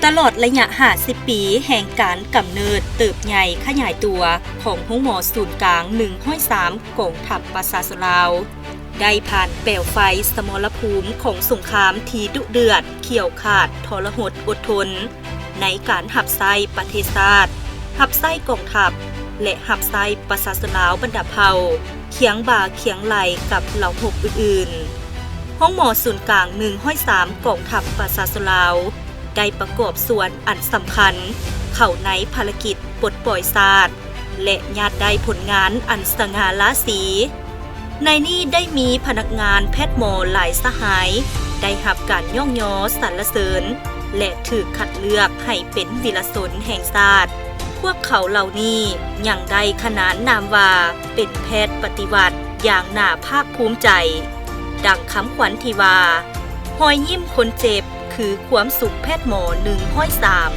ຕະຫຼອດໄລຍະຫ້າສິບປີແຫ່ງການກຳເນີດເຕີບໃຫຍ່ຂະຫຍາຍຕົວຂອງໂຮງໝໍສູນກາງໜຶ່ງຮ້ອຍສາມ ກອງທັບປະຊາຊົນລາວ ໄດ້ຜ່ານແປວໄຟສະມໍລະພູມຂອງສົງຄາມທີ່ດຸເດືອດ, ຂຽວຂາດ, ທໍລະຫົດອົດທົນ ໃນການຮັບໃຊ້ປະເທດຊາດ, ຮັບໃຊ້ກອງທັບ ແລະ ຮັບໃຊ້ປະຊາຊົນລາວບັນດາເຜົ່າ ຄຽງບ່າຄຽງໄຫຼ່ກັບເຫຼົ່າຮົບອື່ນໆ. ໂຮງໝໍສູນກາງໜຶ່ງຮ້ອຍສາມ ກອງທັບປະຊາຊົນລາວ ໄດ້ປະກອບສ່ວນອັນສຳຄັນເຂົ້າໃນພາລະກິດປົດປ່ອຍຊາດ ແລະ ຍາດໄດ້ຜົນງານອັນສະຫງ່າລາສີ. ໃນນີ້ໄດ້ມີພະນັກງານແພດໝໍຫຼາຍສະຫາຍ ໄດ້ຮັບການຍ້ອງຍໍສັນລະເສີນ ແລະ ຖືກຄັດເລືອກໃຫ້ເປັນວິລະຊົນແຫ່ງຊາດ. ພວກເຂົາເຫຼົ່ານີ້ຍັງໄດ້ຂະໜານນາມວ່າເປັນແພດປະຕິວັດຢ່າງໜ້າພາກພູມໃຈ, ດັ່ງຄຳຂວັນທີ່ວ່າ ຮອຍຍິ້ມຄົນເຈັບ ຄືຄວາມສຸກແພດໝໍໜຶ່ງຮ້ອຍສາມ.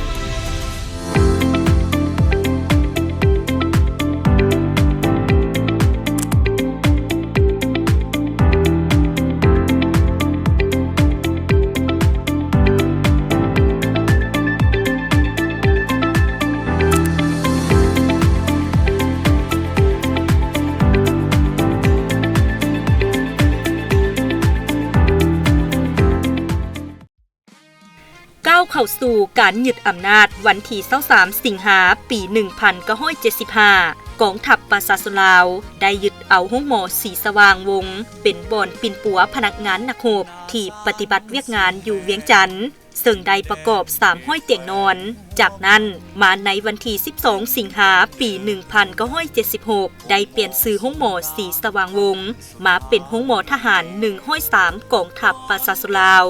ກ້າວເຂົ້າສູ່ການຍຶດອຳນາດວັນທີຊາວສາມ ສິງຫາ ປີໜຶ່ງພັນເກົ້າຮ້ອຍເຈັດສິບຫ້າ, ກອງທັບປະຊາຊົນລາວໄດ້ຍຶດເອົາໂຮງໝໍສີສະຫວ່າງວົງ ເປັນບ່ອນປິ່ນປົວພະນັກງານນັກຮົບທີ່ປະຕິບັດວຽກງານຢູ່ວຽງຈັນ, ເຊິ່ງໄດ້ປະກອບສາມຮ້ອຍຕຽງນອນ. ຈາກນັ້ນມາໃນວັນທີສິບສອງ ສິງຫາ ປີໜຶ່ງພັນເກົ້າຮ້ອຍເຈັດສິບຫົກ ໄດ້ປ່ຽນຊື່ໂຮງໝໍສີສະຫວ່າງວົງ ມາເປັນໂຮງໝໍທະຫານໜຶ່ງຮ້ອຍສາມ ກອງທັບປະຊາຊົນລາວ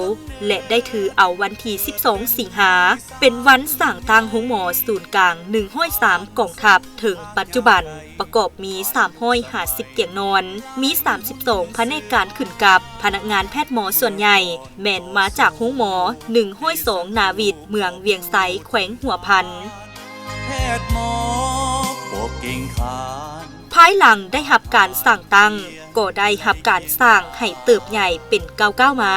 ແລະ ໄດ້ຖືເອົາວັນທີສິບສອງ ສິງຫາ ເປັນວັນສ້າງຕັ້ງໂຮງໝໍສູນກາງໜຶ່ງຮ້ອຍສາມ ກອງທັບເຖິງປັດຈຸບັນ ປະກອບມີສາມຮ້ອຍຫ້າສິບຕຽງນອນ, ມີສາມສິບສອງພະແນກການຂຶ້ນກັບ, ພະນັກງານແພດໝໍສ່ວນໃຫຍ່ແມ່ນມາຈາກໂຮງໝໍໜຶ່ງຮ້ອຍສອງ ນາວິກ ເມືອງວຽງໄຊ ແຂວງຫົວພັນ. ແພດໝໍບໍ່ເກັ່ງຂານ. ພາຍຫຼັງໄດ້ຮັບການສ້າງຕັ້ງ ກໍໄດ້ຮັບການສ້າງໃຫ້ເຕີບໃຫຍ່ເປັນກ້າວໆມາ.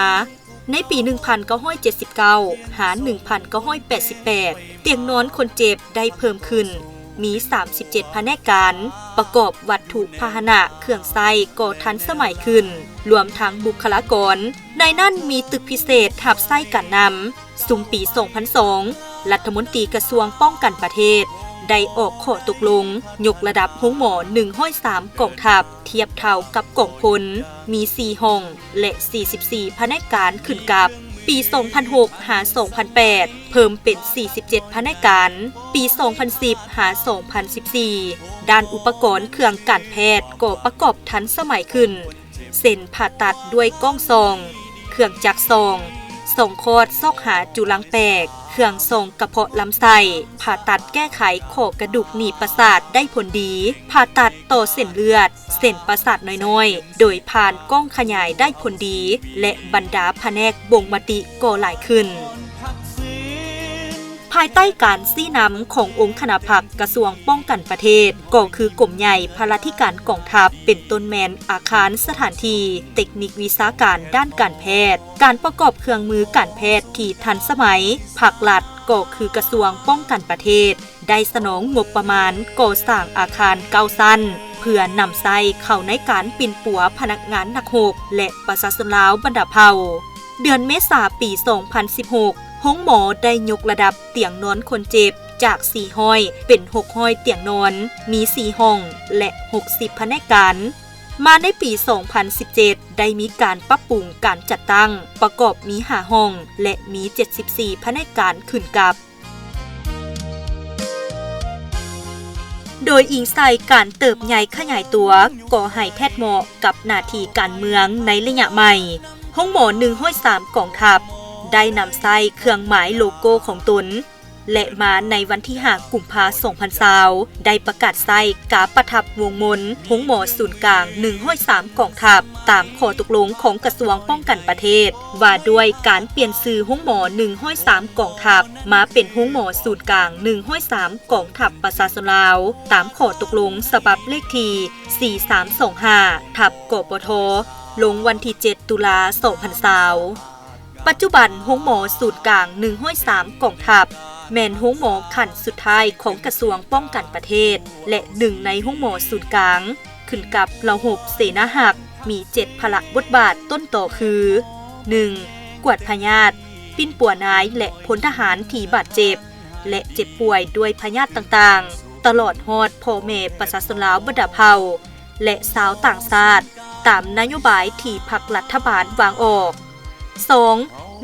ໃນປີໜຶ່ງພັນເກົ້າຮ້ອຍເຈັດສິບເກົ້າ ຫາ ໜຶ່ງພັນເກົ້າຮ້ອຍແປດສິບແປດ ຕຽງນອນຄົນເຈັບໄດ້ເພີ່ມຂຶ້ນ ມີສາມສິບເຈັດພະແນກການ, ປະກອບວັດຖຸພາຫະນະເຄື່ອງໃຊ້ກໍທັນສະໄໝຂຶ້ນ, ລວມທັງບຸກຄະລາກອນ. ໃນນັ້ນມີຕຶກພິເສດຮັບໃຊ້ການນຳ. ຊຸມປີສອງພັນສອງ ລັດຖະມົນຕີກະຊວງປ້ອງກັນປະເທດ ໄດ້ອອກຂໍ້ຕົກລົງຍົກລະດັບໂຮງໝໍໜຶ່ງຮ້ອຍສາມ ກອງທັບ ທຽບເທົ່າກັບກອງພົນ, ມີສີ່ຫ້ອງ ແລະ ສີ່ສິບສີ່ພະແນກການຂຶ້ນກັບ. ປີສອງພັນຫົກ ຫາ ສອງພັນແປດ ເພີ່ມເປັນສີ່ສິບເຈັດພະແນກການ. ປີສອງພັນສິບ ຫາ ສອງພັນສິບສີ່ ດ້ານອຸປະກອນເຄື່ອງການແພດກໍປະກອບທັນສະໄໝຂຶ້ນ ເຊັ່ນ ຜ່າຕັດດ້ວຍກ້ອງສ່ອງ, ເຄື່ອງຈັກສ່ອງ, ສ່ອງຄອດຊອກຫາຈຸລັງແຕກ, ເຄື່ອງສ່ອງກະເພາະລຳໄສ້, ຜ່າຕັດແກ້ໄຂຂໍ້ກະດູກໜີບປະສາດໄດ້ຜົນດີ, ຜ່າຕັດຕໍ່ເສັ້ນເລືອດ, ເສັ້ນປະສາດນ້ອຍໆ ໂດຍຜ່ານກ້ອງຂະຫຍາຍໄດ້ຜົນດີ ແລະ ບັນດາພະແນກບົ່ງມະຕິກໍຫຼາຍຂຶ້ນ. ພາຍໃຕ້ການຊີ້ນຳຂອງອົງຄະນະພັກກະຊວງປ້ອງກັນປະເທດ ກໍຄືກົມໃຫຍ່ພະລາທິການກອງທັບ ເປັນຕົ້ນແມ່ນອາຄານ, ສະຖານທີ່, ເຕັກນິກວິຊາການດ້ານການແພດ, ການປະກອບເຄື່ອງມືການແພດທີ່ທັນສະໄໝ, ພາກລັດ ກໍຄືກະຊວງປ້ອງກັນປະເທດ ໄດ້ສະໜອງງົບປະມານກໍ່ສ້າງອາຄານເກົ້າຊັ້ນ ເພື່ອນຳໃຊ້ເຂົ້າໃນການປິ່ນປົວພະນັກງານນັກຮົບ ແລະ ປະຊາຊົນລາວບັນດາເຜົ່າ. ເດືອນເມສາປີສອງພັນສິບຫົກ ໂຮງໝໍໄດ້ຍົກລະດັບຕຽງນອນຄົນເຈັບຈາກສີ່ຮ້ອຍເປັນຫົກຮ້ອຍຕຽງນອນ, ມີສີ່ຫ້ອງ ແລະ ຫົກສິບພະແນກການ. ມາໃນປີສອງພັນສິບເຈັດ ໄດ້ມີການປັບປຸງການຈັດຕັ້ງ, ປະກອບມີຫ້າຫ້ອງ ແລະ ມີເຈັດສິບສີ່ພະແນກການຂຶ້ນກັບ. ໂດຍອີງໃສ່ການເຕີບໃຫຍ່ຂະຫຍາຍຕົວ, ກໍໃຫ້ແພດເໝາະກັບໜ້າທີ່ການເມືອງໃນໄລຍະໃໝ່. ໂຮງໝໍໜຶ່ງຮ້ອຍສາມກອງທັບ ໄດ້ນຳໃຊ້ເຄື່ອງໝາຍໂລໂກ້ຂອງຕົນ ແລະ ມາໃນວັນທີຫ້າ ກຸມພາ ສອງພັນຊາວ ໄດ້ປະກາດໃຊ້ກາປະທັບວົງມົນໂຮງໝໍສູນກາງໜຶ່ງຮ້ອຍສາມກອງທັບ ຕາມຂໍ້ຕົກລົງຂອງກະຊວງປ້ອງກັນປະເທດ ວ່າດ້ວຍການປ່ຽນຊື່ໂຮງໝໍໜຶ່ງຮ້ອຍສາມກອງທັບ ມາເປັນໂຮງໝໍສູນກາງໜຶ່ງຮ້ອຍສາມກອງທັບປະຊາຊົນລາວ ຕາມຂໍ້ຕົກລົງສະບັບເລກທີສີ່ສາມສອງຫ້າ ທັບ ກປທ ລົງວັນທີເຈັດ ຕຸລາ ສອງພັນຊາວ. ປັດຈຸບັນໂຮງໝໍສູນກາງໜຶ່ງຮ້ອຍສາມກອງທັບ ແມ່ນໂຮງໝໍຂັ້ນສຸດທ້າຍຂອງກະຊວງປ້ອງກັນປະເທດ ແລະ ໜຶ່ງໃນໂຮງໝໍສູນກາງ ຂຶ້ນກັບລາວຮົບເສນາຮັກ ມີເຈັດພາລະບົດບາດຕົ້ນຕໍຄື ໜຶ່ງ ກວດພະຍາດ, ປິ່ນປົວນາຍ ແລະ ພົນທະຫານທີ່ບາດເຈັບ ແລະ ເຈັບປ່ວຍດ້ວຍພະຍາດຕ່າງໆ, ຕະຫຼອດຮອດພໍ່ແມ່ປະຊາຊົນລາວບັນດາເຜົ່າ ແລະ ຊາວຕ່າງຊາດ ຕາມນະໂຍບາຍທີ່ພັກລັດຖະບານວາງອອກ. ສອງ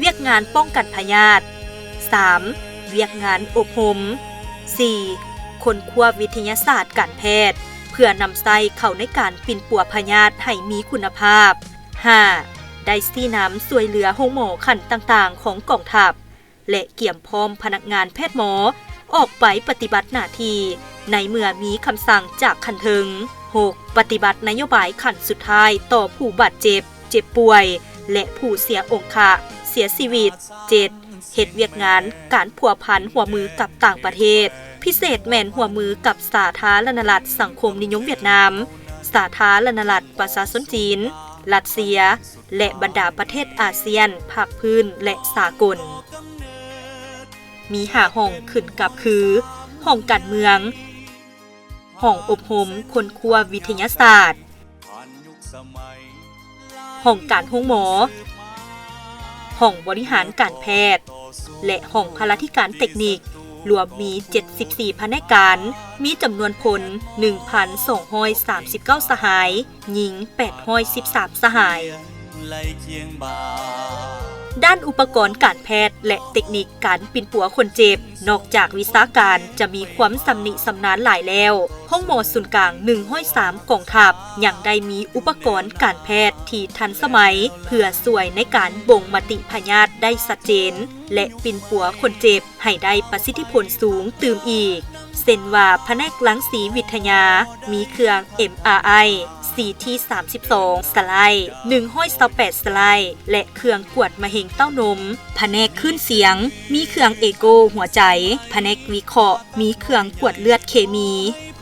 ວຽກງານປ້ອງກັນພະຍາດ. ສາມ ວຽກງານອົບຮົມ. ສີ່ ຄົ້ນຄວ້າວິທະຍາສາດການແພດ ເພື່ອນຳໃຊ້ເຂົ້າໃນການປິ່ນປົວພະຍາດໃຫ້ມີຄຸນນະພາບ. ຫ້າ ໄດ້ຊີ້ນຳຊ່ວຍເຫຼືອໂຮງໝໍຂັ້ນຕ່າງໆຂອງກອງທັບ ແລະ ກຽມພ້ອມພະນັກງານແພດໝໍອອກໄປປະຕິບັດໜ້າທີ່ໃນເມື່ອມີຄຳສັ່ງຈາກຂັ້ນເທິງ. ຫົກ ປະຕິບັດນະໂຍບາຍຂັ້ນສຸດທ້າຍຕໍ່ຜູ້ບາດເຈັບ, ເຈັບປ່ວຍ ແລະ ຜູ້ເສຍອົງຄະ, ເສຍຊີວິດ. ເຈັດ ເຮັດວຽກງານການພົວພັນຮ່ວມມືກັບຕ່າງປະເທດ, ພິເສດແມ່ນຮ່ວມມືກັບສາທາລະນະລັດສັງຄົມນິຍົມຫວຽດນາມ, ສາທາລະນະລັດປະຊາຊົນຈີນ, ຣັດເຊຍ ແລະ ບັນດາປະເທດອາຊຽນພາກພື້ນ ແລະ ສາກົນ. ມີຫ້າຫ້ອງຂຶ້ນກັບຄື ຫ້ອງການເມືອງ, ຫ້ອງອົບຮົມຄົ້ນຄວ້າວິທະຍາສາດ, ຫ້ອງການໂຮງໝໍ, ຫ້ອງບໍລິຫານການແພດ ແລະ ຫ້ອງພະລາທິການເຕັກນິກ, ລວມມີເຈັດສິບສີ່ພະແນກການ, ມີຈຳນວນພົນໜຶ່ງພັນສອງຮ້ອຍສາມສິບເກົ້າສະຫາຍ, ຍິງແປດຮ້ອຍສິບສາມສະຫາຍ. ດ້ານອຸປະກອນການແພດ ແລະ ເຕັກນິກການປິ່ນປົວຄົນເຈັບ, ນອກຈາກວິຊາການຈະມີຄວາມຊຳນິຊຳນານຫຼາຍແລ້ວ, ໂຮງໝໍສູນກາງໜຶ່ງຮ້ອຍສາມກອງທັບ ຍັງໄດ້ມີອຸປະກອນການແພດທີ່ທັນສະໄໝ ເພື່ອຊ່ວຍໃນການບົ່ງມະຕິພະຍາດໄດ້ຊັດເຈນ ແລະ ປິ່ນປົວຄົນເຈັບ ໃຫ້ໄດ້ປະສິດທິຜົນສູງຕື່ມອີກ, ເຊັ່ນວ່າ ພະແນກລັງສີວິທະຍາ ມີເຄື່ອງ ເອັມອາໄອ ຊີທີສາມສິບສອງສະໄລ, ໜຶ່ງຮ້ອຍຊາວແປດສະໄລ ແລະ ເຄື່ອງກວດມະເຮັງເຕົ້ານົມ, ພະແນກຄື້ນສຽງ ມີເຄື່ອງເອໂກຫົວໃຈ, ພະແນກວິເຄາະ ມີເຄື່ອງກວດເລືອດເຄມີ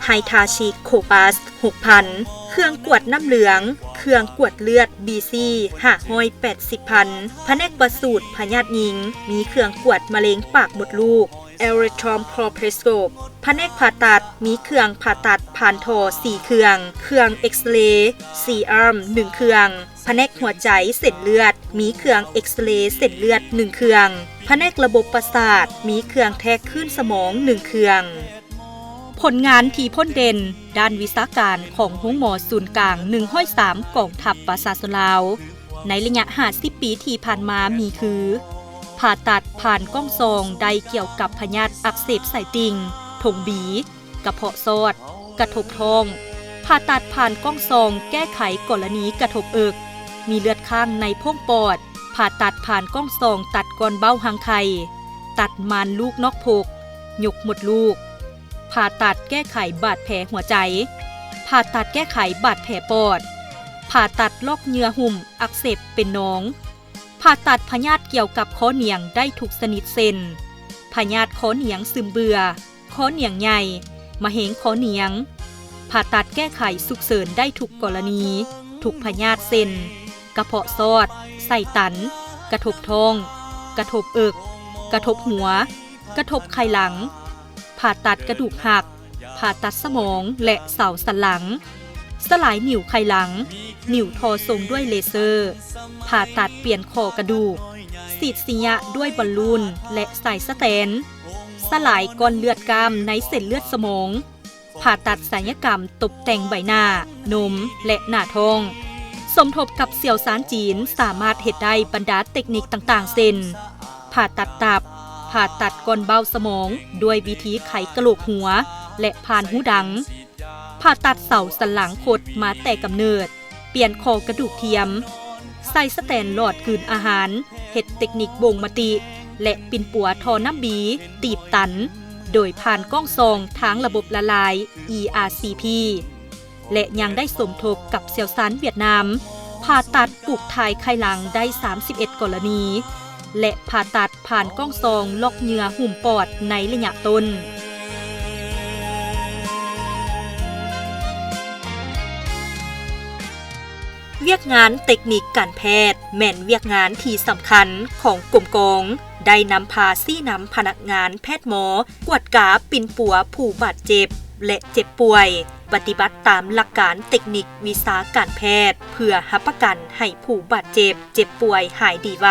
ໄຮທາຊິໂຄປັສ ຫົກພັນ, ເຄື່ອງກວດນ້ຳເຫຼືອງ, ເຄື່ອງກວດເລືອດ ບີຊີ ຫ້າຮ້ອຍແປດສິບພັນ, ພະແນກປະສູດພະຍາດຍິງ ມີເຄື່ອງກວດມະເລັງປາກມົດລູກ ເອເລັກຕຣອນໂພຣອເພສໂກບ, ພະແນກຜ່າຕັດ ມີເຄື່ອງຜ່າຕັດຜ່ານທໍ່ສີ່ເຄື່ອງ, ເຄື່ອງເອັກສະເລ ຊີອາມ ໜຶ່ງເຄື່ອງ, ພະແນກຫົວໃຈເສັ້ນເລືອດ ມີເຄື່ອງເອັກສະເລເສັ້ນເລືອດໜຶ່ງເຄື່ອງ, ພະແນກລະບົບປະສາດ ມີເຄື່ອງແທກຄື້ນສະໝອງໜຶ່ງເຄື່ອງ. ຜົນງານທີ່ພົ້ນເດັ່ນດ້ານວິຊາການຂອງໂຮງໝໍສູນກາງໜຶ່ງຮ້ອຍສາມກອງທັບປະຊາຊົນລາວ ໃນໄລຍະຫ້າສິບປີທີ່ຜ່ານມາມີຄື ຜ່າຕັດຜ່ານກ້ອງສ່ອງໄດ້ກ່ຽວກັບພະຍາດອັກເສບສາຍຕິ່ງ, ຖົງບີ, ກະເພາະຊອດ, ກະທົບທ້ອງ, ຜ່າຕັດຜ່ານກ້ອງສ່ອງແກ້ໄຂກໍລະນີກະທົບເອິກ, ມີເລືອດຄ້າງໃນໂພງປອດ, ຜ່າຕັດຜ່ານກ້ອງສ່ອງຕັດກ້ອນເບົ້າຮັງໄຂ່, ຕັດມານລູກນອກພົກ, ຍົກມົດລູກ, ຜ່າຕັດແກ້ໄຂບາດແຜຫົວໃຈ, ຜ່າຕັດແກ້ໄຂບາດແຜປອດ, ຜ່າຕັດລອກເຍື່ອຫຸ້ມອັກເສບເປັນໜອງ, ຜ່າຕັດພະຍາດກ່ຽວກັບຄໍໜຽງໄດ້ທຸກຊະນິດເຊັ່ນ ພະຍາດຄໍໜຽງຊຶມເບື່ອ, ຄໍໜຽງໃຫຍ່, ມະເຮັງຄໍໜຽງ, ຜ່າຕັດແກ້ໄຂສຸກເສີນໄດ້ທຸກກໍລະນີ, ທຸກພະຍາດເຊັ່ນ ກະເພາະຊອດ, ໄສ້ຕັນ, ກະທົບທ້ອງ, ກະທົບເອິກ, ກະທົບຫົວ, ກະທົບໄຂ່ຫຼັງ, ຜ່າຕັດກະດູກຫັກ, ຜ່າຕັດສະໝອງ ແລະ ເສົາສັນຫຼັງ, ສະຫຼາຍໜິວໄຂ່ຫຼັງ, ໜິວທໍ່ຊົງດ້ວຍເລເຊີ, ຜ່າຕັດປ່ຽນຂໍ້ກະດູກ, ສີດຊີຍະດ້ວຍບອນລູນ ແລະ ສາຍສະແຕນ, ສະຫຼາຍກ້ອນເລືອດກ້າມໃນເສັ້ນເລືອດສະໝອງ, ຜ່າຕັດສັນຍະກຳຕົບແຕ່ງໃບໜ້າ, ນົມ ແລະ ໜ້າທ້ອງ. ສົມທົບກັບຊ່ຽວຊານຈີນ ສາມາດເຮັດໄດ້ບັນດາເຕັກນິກຕ່າງໆ ເຊັ່ນ ຜ່າຕັດຕັບ, ຜ່າຕັດກ້ອນເບົ້າສະໝອງດ້ວຍວິທີໄຂກະໂຫຼກຫົວ ແລະ ຜ່ານຫູດັງ, ຜ່າຕັດເສົາສັນຫຼັງຄົດມາແຕ່ກຳເນີດ, ປ່ຽນຂໍ້ກະດູກທຽມ, ໃສ່ສະແຕນຫຼອດກືນອາຫານ, ເຮັດເຕັກນິກບົ່ງມະຕິ ແລະ ປິ່ນປົວທໍ່ນ້ຳບີ, ຕີບຕັນ, ໂດຍຜ່ານກ້ອງສ່ອງທາງລະບົບລະລາຍ ອີ ອາ ຊີ ພີ ແລະ ຍັງໄດ້ສົມທົບກັບຊ່ຽວຊານຫວຽດນາມ, ຜ່າຕັດປູກຖ່າຍໄຂ່ຫຼັງໄດ້ສາມສິບເອັດກໍລະນີ ແລະ ຜ່າຕັດຜ່ານກ້ອງສ່ອງລອກເຍື່ອຫຸ້ມປອດໃນໄລຍະຕົ້ນ. ວຽກງານເຕັກນິກການແພດ ແມ່ນວຽກງານທີ່ສຳຄັນຂອງກົມກອງ ໄດ້ນຳພາຊີ້ນຳພະນັກງານແພດໝໍ ກວດກາປິ່ນປົວຜູ້ບາດເຈັບ ແລະ ເຈັບປ່ວຍ, ປະຕິບັດຕາມຫຼັກການເຕັກນິກວິຊາການແພດ ເພື່ອຮັບປະກັນໃຫ້ຜູ້ບາດເຈັບ, ເຈັບປ່ວຍຫາຍດີໄວ,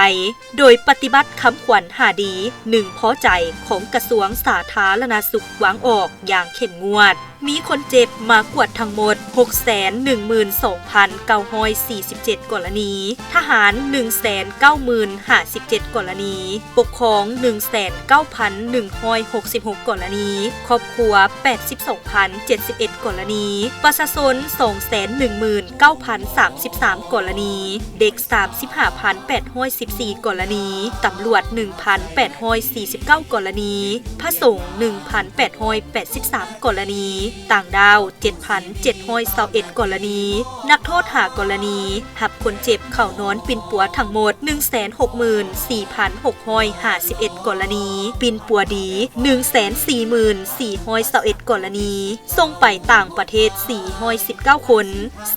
ໂດຍປະຕິບັດຄຳຂວັນຫາດີ ໜຶ່ງພໍໃຈ ຂອງກະຊວງສາທາລະນະສຸກວາງອອກຢ່າງເຂັ້ມງວດ. ມີຄົນເຈັບມາກວດທັງໝົດ ຫົກແສນໜຶ່ງໝື່ນສອງພັນເກົ້າຮ້ອຍສີ່ສິບເຈັດກໍລະນີ, ທະຫານ ໜຶ່ງແສນເກົ້າໝື່ນຫ້າສິບເຈັດກໍລະນີ, ປົກຄອງ ໜຶ່ງແສນເກົ້າພັນໜຶ່ງຮ້ອຍຫົກສິບຫົກກໍລະນີ, ຄອບຄົວ ແປດສິບສອງພັນເຈັດສິບເອັດກໍລະນີ, ປະຊາຊົນ ສອງແສນໜຶ່ງໝື່ນເກົ້າພັນສາມສິບສາມກໍລະນີ, ເດັກ ສາມສິບຫ້າພັນແປດຮ້ອຍສິບສີ່ກໍລະນີ, ຕຳຫຼວດ ໜຶ່ງພັນແປດຮ້ອຍສີ່ສິບເກົ້າກໍລະນີ, ພະສົງ ໜຶ່ງພັນແປດຮ້ອຍແປດສິບສາມກໍລະນີ, ຕ່າງດ້າວ ເຈັດພັນເຈັດຮ້ອຍຊາວເອັດກໍລະນີ, ນັກໂທດ ຫ້າກໍລະນີ, ຮັບຄົນເຈັບເຂົ້ານອນປິ່ນປົວທັງໝົດ ໜຶ່ງແສນຫົກໝື່ນສີ່ພັນຫົກຮ້ອຍຫ້າສິບເອັດກໍລະນີ, ປິ່ນປົວດີ ໜຶ່ງແສນສີ່ໝື່ນສີ່ຮ້ອຍຊາວເອັດກໍລະນີ, ສົ່ງໄປຕ່າງປະເທດ ສີ່ຮ້ອຍສິບເກົ້າຄົນ,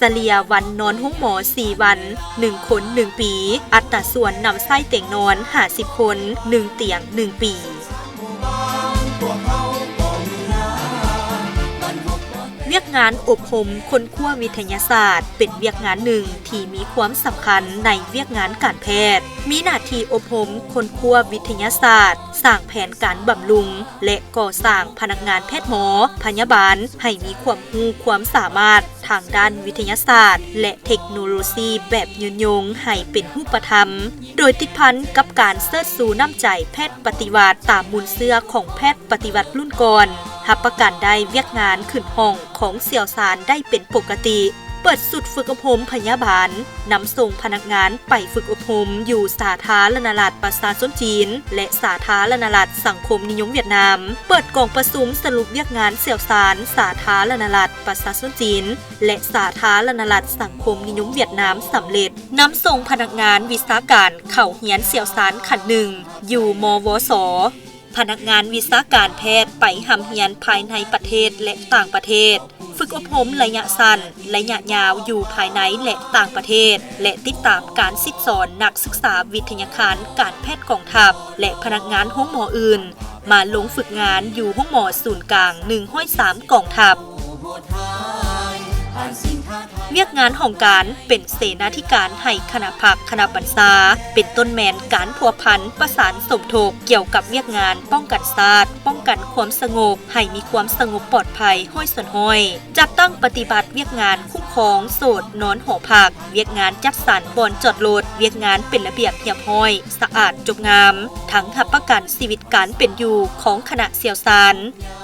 ສະເລ່ຍວັນນອນໂຮງໝໍ ສີ່ວັນ, ໜຶ່ງຄົນ ໜຶ່ງປີ, ອັດຕາສ່ວນນຳໃຊ້ຕຽງນອນ ຫ້າສິບຄົນ, ໜຶ່ງຕຽງ ໜຶ່ງປີ. ວຽກງານອົບຮົມຄົ້ນຄວ້າວິທະຍາສາດ ເປັນວຽກງານໜຶ່ງທີ່ມີຄວາມສຳຄັນໃນວຽກງານການແພດ, ມີໜ້າທີ່ອົບຮົມຄົ້ນຄວ້າວິທະຍາສາດ, ສ້າງແຜນການບຳລຸງ ແລະ ກໍ່ສ້າງພະນັກງານແພດໝໍ, ພະຍາບານ ໃຫ້ມີຄວາມຮູ້ຄວາມສາມາດທາງດ້ານວິທະຍາສາດ ແລະ ເທັກໂນໂລຊີແບບຍືນຍົງໃຫ້ເປັນຮູບປະທຳ, ໂດຍຕິດພັນກັບການເຊີດຊູນ້ຳໃຈແພດປະຕິວັດຕາມມູນເຊື້ອຂອງແພດ ປະຕິວັດລຸ້ນກ່ອນ, ຮັບປະກັນໄດ້ວຽກງານຂຶ້ນຫ້ອງຂອງຊ່ຽວຊານໄດ້ເປັນປົກກະຕິ, ເປີດຊຸດຝຶກອົບຮົມພະຍາບານ, ນຳສົ່ງພະນັກງານໄປຝຶກອົບຮົມຢູ່ສາທາລະນະລັດປະຊາຊົນຈີນ ແລະ ສາທາລະນະລັດສັງຄົມນິຍົມຫວຽດນາມ, ເປີດກອງປະຊຸມສະຫຼຸບວຽກງານຊ່ຽວຊານສາທາລະນະລັດປະຊາຊົນຈີນ ແລະ ສາທາລະນະລັດສັງຄົມນິຍົມຫວຽດນາມສຳເລັດ, ນຳສົ່ງພະນັກງານວິຊາການເຂົ້າຮຽນຊ່ຽວຊານຂັ້ນໜຶ່ງຢູ່ ມວສ. ພະນັກງານວິຊາການແພດໄປຮ່ຳຮຽນພາຍໃນປະເທດ ແລະ ຕ່າງປະເທດ, ຝຶກອົບຮົມໄລຍະສັ້ນ, ໄລຍະຍາວຢູ່ພາຍໃນ ແລະ ຕ່າງປະເທດ ແລະ ຕິດຕາມການສິດສອນນັກສຶກສາວິທະຍາຄານການແພດກອງທັບ ແລະ ພະນັກງານໂຮງໝໍອື່ນ ມາລົງຝຶກງານຢູ່ໂຮງໝໍສູນກາງ ໜຶ່ງຮ້ອຍສາມກອງທັບ. ວຽກງານຫ້ອງການ ເປັນເສນາທິການໃຫ້ຄະນະພັກຄະນະບັນຊາ, ເປັນຕົ້ນແມ່ນການພົວພັນປະສານສົມທົບກ່ຽວກັບວຽກງານປ້ອງກັນຊາດ, ປ້ອງກັນຄວາມສະຫງົບ ໃຫ້ມີຄວາມສະຫງົບປອດໄພຮ້ອຍສ່ວນຮ້ອຍ, ຈັດຕັ້ງປະຕິບັດວຽກງານຄຸ້ມຄອງໂສດນອນຫໍພັກ, ວຽກງານຈັດສັນບ່ອນຈອດລົດ, ວຽກງານເປັນລະບຽບຮຽບຮ້ອຍ, ສະອາດຈົບງາມ, ທັງຮັບປະກັນຊີວິດການເປັນຢູ່ຂອງຄະນະຊ່ຽວຊານ.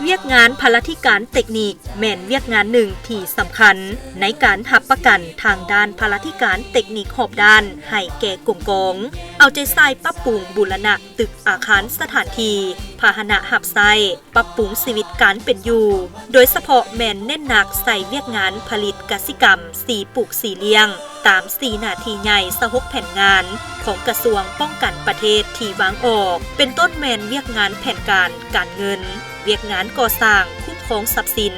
ວຽກງານພະລາທິການເຕັກນິກ ແມ່ນວຽກງານໜຶ່ງທີ່ສຳຄັນໃນການຮັບປະກັນທາງດ້ານພະລາທິການເຕັກນິກຮອບດ້ານໃຫ້ແກ່ກົມກອງ, ເອົາໃຈໃສ່ປັບປຸງບູລະນະຕຶກອາຄານສະຖານທີ່, ພາຫະນະຮັບໃຊ້, ປັບປຸງຊີວິດການເປັນຢູ່, ໂດຍສະເພາະແມ່ນເນັ້ນໜັກໃສ່ວຽກງານຜະລິດກະສິກຳ ສີ່ປູກສີ່ລ້ຽງ ຕາມສີ່ໜ້າທີ່ໃຫຍ່ ຊາວຫົກແຜນງານຂອງກະຊວງປ້ອງກັນປະເທດທີ່ວາງອອກ, ເປັນຕົ້ນແມ່ນວຽກງານແຜນການການເງິນ, ວຽກງານກໍ່ສ້າງຄຸ້ມຄອງຊັບສິນ,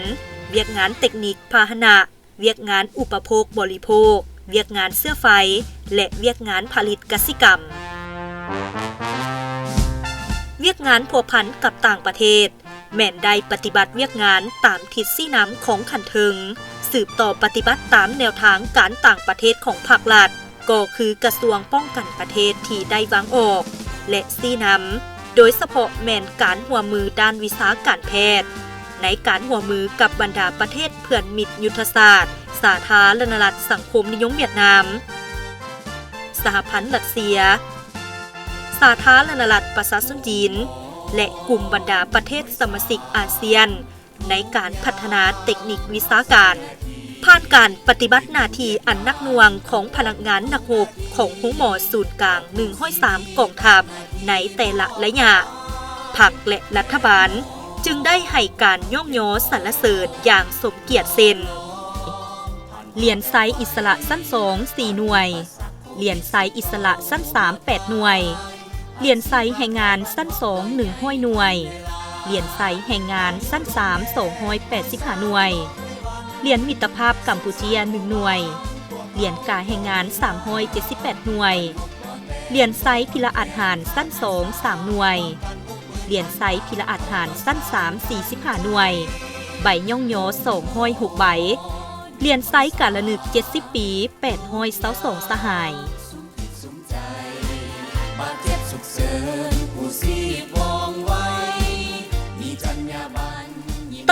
ວຽກງານເຕັກນິກພາຫະນະ, ວຽກງານອຸປະໂພກບໍລິໂພກ, ວຽກງານເຊື້ອໄຟ ແລະ ວຽກງານຜະລິດກະສິກຳ. ວຽກງານພົວພັນກັບຕ່າງປະເທດ ແມ່ນໄດ້ປະຕິບັດວຽກງານຕາມທິດຊີ້ນຳຂອງຂັ້ນເທິງ, ສືບຕໍ່ປະຕິບັດຕາມແນວທາງການຕ່າງປະເທດຂອງພາກລັດ, ກໍຄືກະຊວງປ້ອງກັນປະເທດທີ່ໄດ້ວາງອອກ ແລະ ຊີ້ນຳ, ໂດຍສະເພາະແມ່ນການຮ່ວມມືດ້ານວິຊາການແພດ, ໃນການຮ່ວມມືກັບບັນດາປະເທດເພື່ອນມິດຍຸດທະສາດ ສາທາລະນະລັດສັງຄົມນິຍົມຫວຽດນາມ, ສະຫະພັນລັດເຊຍ, ສາທາລະນະລັດປະຊາຊົນຈີນ ແລະ ກຸ່ມບັນດາປະເທດສະມາຊິກອາຊຽນ ໃນການພັດທະນາເຕັກນິກວິຊາການ. ຜ່ານການປະຕິບັດໜ້າທີ່ອັນໜັກໜ່ວງຂອງພະນັກງານນັກຮົບຂອງໂຮງໝໍສູນກາງ ໜຶ່ງຮ້ອຍສາມກອງທັບໃນແຕ່ລະໄລຍະ, ພັກ ແລະ ລັດຖະບານຈຶ່ງໄດ້ໃຫ້ການຍ້ອງຍໍສັນລະເສີນຢ່າງສົມກຽດເຊັ່ນ: ຫຼຽນໄຊອິດສະຫຼະຊັ້ນສອງ ສີ່ໜ່ວຍ, ຫຼຽນໄຊອິດສະຫຼະຊັ້ນສາມ ແປດໜ່ວຍ, ຫຼຽນໄຊແຮງງານຊັ້ນສອງ ໜຶ່ງຮ້ອຍໜ່ວຍ, ຫຼຽນໄຊແຮງງານຊັ້ນສາມ ສອງຮ້ອຍແປດສິບຫ້າໜ່ວຍ, ຫຼຽນມິດຕະພາບກຳປູເຈຍ ໜຶ່ງໜ່ວຍ, ຫຼຽນກາແຮງງານສາມຮ້ອຍເຈັດສິບແປດໜ່ວຍ, ຫຼຽນໄຊພິລະອາດຫານຊັ້ນສອງສາມໜ່ວຍ, ຫຼຽນໄຊພິລະອາດຫານຊັ້ນສາມສີ່ສິບຫ້າໜ່ວຍ, ໃບຍ້ອງຍໍສອງຮ້ອຍຫົກໃບ, ຫຼຽນໄຊກາລະນຶກເຈັດສິບປີແປດຮ້ອຍຊາວສອງສະຫາຍ.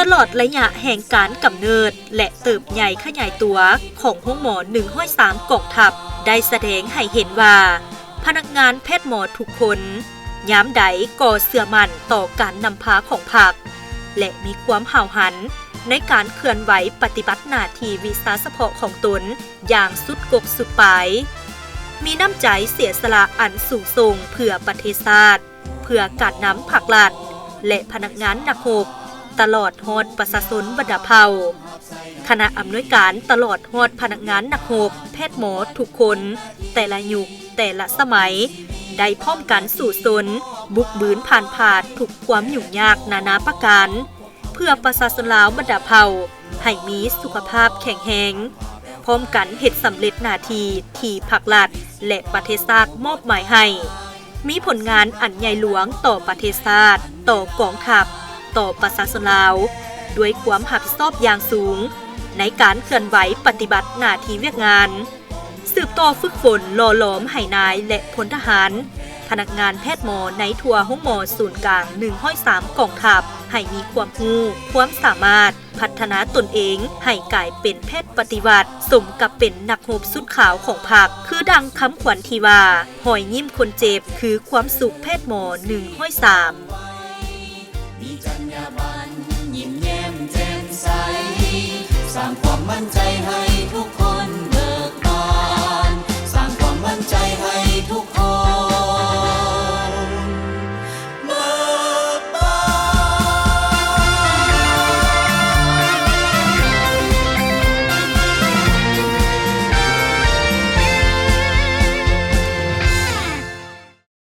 ຕະຫຼອດໄລຍະແຫ່ງການກຳເນີດ ແລະ ເຕີບໃຫຍ່ຂະຫຍາຍຕົວຂອງໂຮງໝໍໜຶ່ງຮ້ອຍສາມກອງທັບ ໄດ້ສະແດງໃຫ້ເຫັນວ່າ ພະນັກງານແພດໝໍທຸກຄົນ ຍາມໃດກໍເຊື່ອໝັ້ນຕໍ່ການນຳພາຂອງພັກ ແລະ ມີຄວາມຫ້າວຫັນໃນການເຄື່ອນໄຫວປະຕິບັດໜ້າທີ່ວິຊາສະເພາະຂອງຕົນຢ່າງສຸດກົກສຸດປາຍ, ມີນ້ຳໃຈເສຍສະຫຼະອັນສູງສົ່ງເພື່ອປະເທດຊາດ, ເພື່ອການນຳພັກລັດ ແລະ ພະນັກງານນັກຮົບ, ຕະຫຼອດຮອດປະຊາຊົນບັນດາເຜົ່າ. ຄະນະອຳນວຍການຕະຫຼອດຮອດພະນັກງານນັກຮົບ, ແພດໝໍທຸກຄົນ, ແຕ່ລະຍຸກ, ແຕ່ລະສະໄໝ ໄດ້ພ້ອມກັນສູ້ຊົນ, ບຸກບືນຜ່ານຜ່າທຸກຄວາມຫຍຸ້ງຍາກນານາປະການ ເພື່ອປະຊາຊົນລາວບັນດາເຜົ່າໃຫ້ມີສຸຂະພາບແຂງແຮງ, ພ້ອມກັນເຮັດສຳເລັດໜ້າທີ່ທີ່ພັກລັດ ແລະ ປະເທດຊາດມອບໝາຍໃຫ້. ມີຜົນງານອັນໃຫຍ່ຫຼວງຕໍ່ປະເທດຊາດ, ຕໍ່ກອງທັບ, ຕໍ່ປະຊາຊົນລາວ, ດ້ວຍຄວາມຮັບຜິດຊອບຢ່າງສູງໃນການເຄື່ອນໄຫວປະຕິບັດໜ້າທີ່ວຽກງານ, ສືບຕໍ່ຝຶກຝົນຫຼໍ່ຫຼອມໃຫ້ນາຍ ແລະ ພົນທະຫານ, ພະນັກງານແພດໝໍໃນທົ່ວໂຮງໝໍສູນກາງໜຶ່ງຮ້ອຍສາມກອງທັບ ໃຫ້ມີຄວາມຮູ້, ຄວາມສາມາດ, ພັດທະນາຕົນເອງໃຫ້ກາຍເປັນແພດປະຕິວັດ, ສົມກັບເປັນນັກຮົບຊຸດຂາວຂອງພັກ, ຄືດັ່ງຄຳຂວັນທີ່ວ່າ, ຮອຍຍິ້ມຄົນເຈັບ ຄືຄວາມສຸກແພດໝໍໜຶ່ງຮ້ອຍສາມ. ມີຈັນຍາບັນ ຍິ້ມແຍ້ມແຈ່ມໃສ ສ້າງຄວາມໝັ້ນໃຈໃຫ້